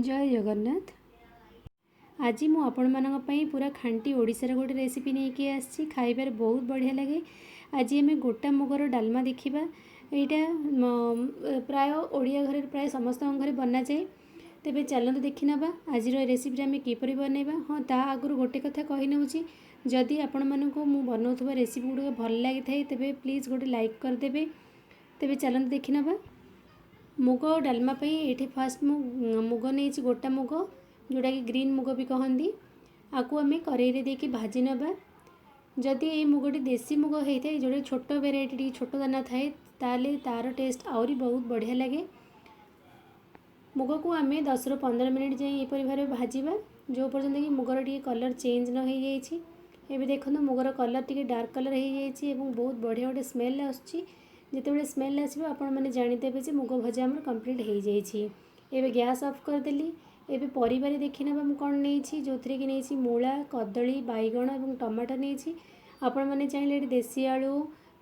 ଜୟ ଜଗନ୍ନାଥ। ଆଜି ମୁଁ ଆପଣମାନଙ୍କ ପାଇଁ ପୁରା ଖାଣ୍ଟି ଓଡ଼ିଶାର ଗୋଟେ ରେସିପି ନେଇକି ଆସିଛି। ଖାଇବାରେ ବହୁତ ବଢ଼ିଆ ଲାଗେ। ଆଜି ଆମେ ଗୋଟା ମୁଗର ଡାଲମା ଦେଖିବା। ଏଇଟା ପ୍ରାୟ ଓଡ଼ିଆ ଘରେ, ପ୍ରାୟ ସମସ୍ତଙ୍କ ଘରେ ବନାଯାଏ। ତେବେ ଚାଲନ୍ତୁ ଦେଖିନେବା ଆଜିର ରେସିପିଟା ଆମେ କିପରି ବନେଇବା। ହଁ, ତା ଆଗରୁ ଗୋଟେ କଥା କହି ନେଉଛି, ଯଦି ଆପଣମାନଙ୍କୁ ମୁଁ ବନାଉଥିବା ରେସିପି ଗୁଡ଼ିକ ଭଲ ଲାଗିଥାଏ, ତେବେ ପ୍ଲିଜ୍ ଗୋଟେ ଲାଇକ୍ କରିଦେବେ। ତେବେ ଚାଲନ୍ତୁ ଦେଖିନେବା। ମୁଗ ଡାଲମା ପାଇଁ ଏଇଠି ଫାଷ୍ଟ ମୁଁ ମୁଗ ନେଇଛି, ଗୋଟା ମୁଗ, ଯେଉଁଟାକି ଗ୍ରୀନ୍ ମୁଗ ବି କହନ୍ତି। ଆକୁ ଆମେ କରେଇରେ ଦେଇକି ଭାଜି ନେବା। ଯଦି ଏଇ ମୁଗଟି ଦେଶୀ ମୁଗ ହେଇଥାଏ, ଯେଉଁଟା ଛୋଟ ଭେରାଇଟି, ଟିକେ ଛୋଟ ଦାନା ଥାଏ, ତାହେଲେ ତା'ର ଟେଷ୍ଟ ଆହୁରି ବହୁତ ବଢ଼ିଆ ଲାଗେ। ମୁଗକୁ ଆମେ 10ରୁ 15 ମିନିଟ୍ ଯାଏଁ ଏହିପରି ଭାବରେ ଭାଜିବା, ଯେଉଁ ପର୍ଯ୍ୟନ୍ତ କି ମୁଗର ଟିକେ କଲର୍ ଚେଞ୍ଜ ନ ହେଇଯାଇଛି। ଏବେ ଦେଖନ୍ତୁ, ମୁଗର କଲର୍ ଟିକେ ଡାର୍କ କଲର୍ ହେଇଯାଇଛି ଏବଂ ବହୁତ ବଢ଼ିଆ ଗୋଟେ ସ୍ମେଲ୍ ଆସୁଛି। ଯେତେବେଳେ ସ୍ମେଲ୍ ଆସିବ, ଆପଣମାନେ ଜାଣିଦେବେ ଯେ ମୁଗ ଭଜା ଆମର କମ୍ପ୍ଲିଟ୍ ହେଇଯାଇଛି। ଏବେ ଗ୍ୟାସ୍ ଅଫ୍ କରିଦେଲି। ଏବେ ପରିବାରେ ଦେଖିନେବା ମୁଁ କ'ଣ ନେଇଛି, ଯେଉଁଥିରେ କି ନେଇଛି ମୂଳା, କଦଳୀ, ବାଇଗଣ ଏବଂ ଟମାଟୋ ନେଇଛି। ଆପଣମାନେ ଚାହିଁଲେ ଏଠି ଦେଶୀ ଆଳୁ,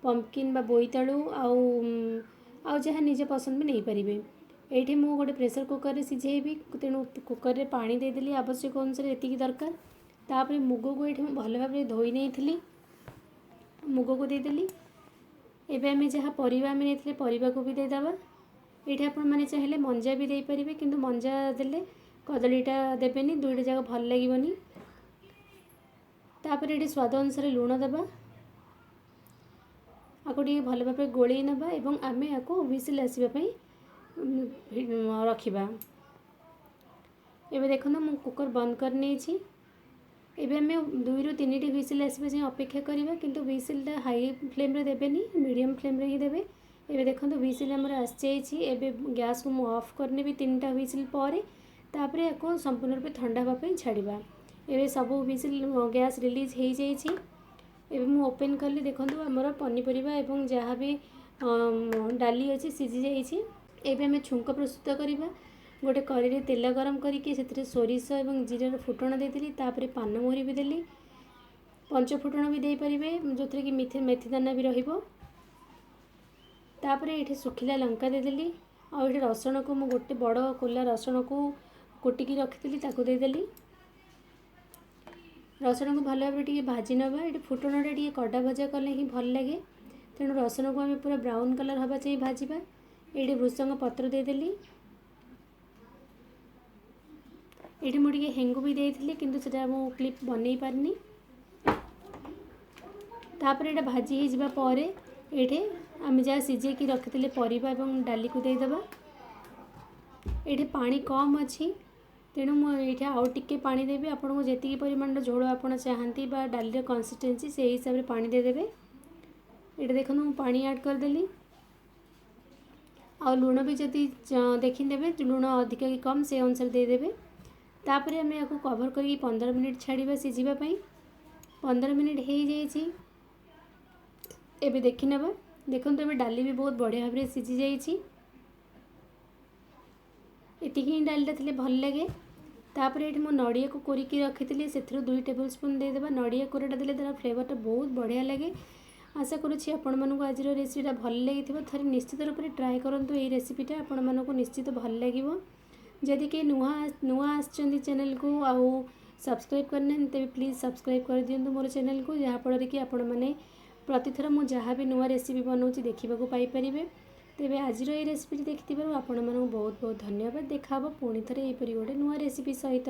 ପମ୍ପକିନ୍ ବା ବୋଇତାଳୁ ଆଉ ଯାହା ନିଜ ପସନ୍ଦ ବି ନେଇପାରିବେ। ଏଇଠି ମୁଁ ଗୋଟେ ପ୍ରେସର୍ କୁକର୍ରେ ସିଝେଇବି, ତେଣୁ କୁକର୍ରେ ପାଣି ଦେଇଦେଲି ଆବଶ୍ୟକ ଅନୁସାରେ ଏତିକି ଦରକାର। ତାପରେ ମୁଗକୁ ଏଇଠି ମୁଁ ଭଲ ଭାବରେ ଧୋଇ ନେଇଥିଲି, ମୁଗକୁ ଦେଇଦେଲି। ଏବେ ଆମେ ଯାହା ପରିବା ଆମେ ନେଇଥିଲେ, ପରିବାକୁ ବି ଦେଇଦେବା। ଏଇଠି ଆପଣମାନେ ଚାହିଁଲେ ମଞ୍ଜା ବି ଦେଇପାରିବେ, କିନ୍ତୁ ମଞ୍ଜା ଦେଲେ କଦଳୀଟା ଦେବେନି, ଦୁଇଟା ଯାକ ଭଲ ଲାଗିବନି। ତାପରେ ଏଠି ସ୍ୱାଦ ଅନୁସାରେ ଲୁଣ ଦେବା। ଆକୁ ଟିକେ ଭଲ ଭାବରେ ଗୋଳେଇ ନେବା ଏବଂ ଆମେ ଆକୁ ହ୍ୱିସିଲ୍ ଆସିବା ପାଇଁ ରଖିବା। ଏବେ ଦେଖନ୍ତୁ, ମୁଁ କୁକର୍ ବନ୍ଦ କରିନେଇଛି। ଏବେ ଆମେ ଦୁଇରୁ ତିନିଟି ହ୍ୱିସିଲ୍ ଆସିବା ଯାଏଁ ଅପେକ୍ଷା କରିବା, କିନ୍ତୁ ହ୍ୱିସିଲ୍ଟା ହାଇ ଫ୍ଲେମ୍ରେ ଦେବେନି, ମିଡ଼ିୟମ୍ ଫ୍ଲେମ୍ରେ ହିଁ ଦେବେ। ଏବେ ଦେଖନ୍ତୁ, ହ୍ୱିସିଲ୍ ଆମର ଆସିଯାଇଛି। ଏବେ ଗ୍ୟାସ୍କୁ ମୁଁ ଅଫ୍ କରିନେବି ତିନିଟା ହ୍ୱିସିଲ୍ ପରେ। ତାପରେ ୟାକୁ ସମ୍ପୂର୍ଣ୍ଣ ରୂପେ ଥଣ୍ଡା ହେବା ପାଇଁ ଛାଡ଼ିବା। ଏବେ ସବୁ ହ୍ୱିସିଲ୍ ଗ୍ୟାସ୍ ରିଲିଜ୍ ହେଇଯାଇଛି। ଏବେ ମୁଁ ଓପେନ୍ କଲି। ଦେଖନ୍ତୁ, ଆମର ପନିପରିବା ଏବଂ ଯାହା ବି ଡାଲି ଅଛି, ସିଝି ଯାଇଛି। ଏବେ ଆମେ ଛୁଙ୍କ ପ୍ରସ୍ତୁତ କରିବା। ଗୋଟେ କଡ଼େଇରେ ତେଲ ଗରମ କରିକି ସେଥିରେ ସୋରିଷ ଏବଂ ଜିରାର ଫୁଟଣ ଦେଇଦେଲି। ତାପରେ ପାନମହୁରି ବି ଦେଲି। ପଞ୍ଚ ଫୁଟଣ ବି ଦେଇପାରିବେ, ଯେଉଁଥିରେ କି ମେଥି ଦାନା ବି ରହିବ। ତାପରେ ଏଇଠି ଶୁଖିଲା ଲଙ୍କା ଦେଇଦେଲି। ଆଉ ଏଠି ରସୁଣକୁ ମୁଁ ଗୋଟେ ବଡ଼ କୋଲା ରସୁଣକୁ କୁଟିକି ରଖିଥିଲି, ତାକୁ ଦେଇଦେଲି। ରସୁଣକୁ ଭଲ ଭାବରେ ଟିକେ ଭାଜି ନେବା। ଏଠି ଫୁଟଣଟା ଟିକେ କଡ଼ା ଭଜା କଲେ ହିଁ ଭଲ ଲାଗେ, ତେଣୁ ରସୁଣକୁ ଆମେ ପୁରା ବ୍ରାଉନ୍ କଲର୍ ହେବା ଯାଏଁ ଭାଜିବା। ଏଇଠି ଭୃସଙ୍ଗ ପତ୍ର ଦେଇଦେଲି। ଏଇଠି ମୁଁ ଟିକେ ହେଙ୍ଗୁ ବି ଦେଇଥିଲି, କିନ୍ତୁ ସେଟା ମୁଁ କ୍ଲିପ୍ ବନେଇ ପାରିନି। ତାପରେ ଏଇଟା ଭାଜି ହେଇଯିବା ପରେ ଏଇଠି ଆମେ ଯାହା ସିଝେଇକି ରଖିଥିଲେ ପରିବା ଏବଂ ଡାଲିକୁ ଦେଇଦେବା। ଏଇଠି ପାଣି କମ୍ ଅଛି, ତେଣୁ ମୁଁ ଏଇଠି ଆଉ ଟିକେ ପାଣି ଦେବି। ଆପଣଙ୍କୁ ଯେତିକି ପରିମାଣର ଝୋଳ ଆପଣ ଚାହାନ୍ତି ବା ଡାଲିର କନସିଷ୍ଟେନ୍ସି, ସେଇ ହିସାବରେ ପାଣି ଦେଇଦେବେ। ଏଇଠି ଦେଖନ୍ତୁ, ମୁଁ ପାଣି ଆଡ଼୍ କରିଦେଲି। ଆଉ ଲୁଣ ବି ଯଦି ଦେଖିନେବେ, ଲୁଣ ଅଧିକ କି କମ୍, ସେ ଅନୁସାରେ ଦେଇଦେବେ। ତାପରେ ଆମେ ୟାକୁ କଭର୍ କରିକି 15 ମିନିଟ୍ ଛାଡ଼ିବା ସିଝିବା ପାଇଁ। 15 ମିନିଟ୍ ହେଇଯାଇଛି, ଏବେ ଦେଖିନେବା। ଦେଖନ୍ତୁ, ଏବେ ଡାଲି ବି ବହୁତ ବଢ଼ିଆ ଭାବରେ ସିଝି ଯାଇଛି। ଏତିକି ହିଁ ଡାଲିଟା ଥିଲେ ଭଲ ଲାଗେ। ତାପରେ ଏଇଠି ମୁଁ ନଡ଼ିଆକୁ କୋରିକି ରଖିଥିଲି, ସେଥିରୁ 2 ଟେବୁଲ୍ ସ୍ପୁନ୍ ଦେଇଦେବା। ନଡ଼ିଆ କୋରାଟା ଦେଲେ ତା'ର ଫ୍ଲେଭରଟା ବହୁତ ବଢ଼ିଆ ଲାଗେ। ଆଶା କରୁଛି ଆପଣମାନଙ୍କୁ ଆଜିର ରେସିପିଟା ଭଲ ଲାଗିଥିବ। ଥରେ ନିଶ୍ଚିତ ରୂପରେ ଟ୍ରାଏ କରନ୍ତୁ ଏଇ ରେସିପିଟା, ଆପଣମାନଙ୍କୁ ନିଶ୍ଚିତ ଭଲ ଲାଗିବ। ଯଦି କେହି ନୂଆ ନୂଆ ଆସିଛନ୍ତି ଚ୍ୟାନେଲକୁ ଆଉ ସବସ୍କ୍ରାଇବ୍ କରିନାହାନ୍ତି, ତେବେ ପ୍ଲିଜ୍ ସବସ୍କ୍ରାଇବ୍ କରିଦିଅନ୍ତୁ ମୋର ଚ୍ୟାନେଲକୁ, ଯାହାଫଳରେ କି ଆପଣମାନେ ପ୍ରତିଥର ମୁଁ ଯାହା ବି ନୂଆ ରେସିପି ବନାଉଛି ଦେଖିବାକୁ ପାଇପାରିବେ। ତେବେ ଆଜିର ଏଇ ରେସିପିଟି ଦେଖିଥିବାରୁ ଆପଣମାନଙ୍କୁ ବହୁତ ବହୁତ ଧନ୍ୟବାଦ। ଦେଖା ହେବ ପୁଣି ଥରେ ଏହିପରି ଗୋଟେ ନୂଆ ରେସିପି ସହିତ।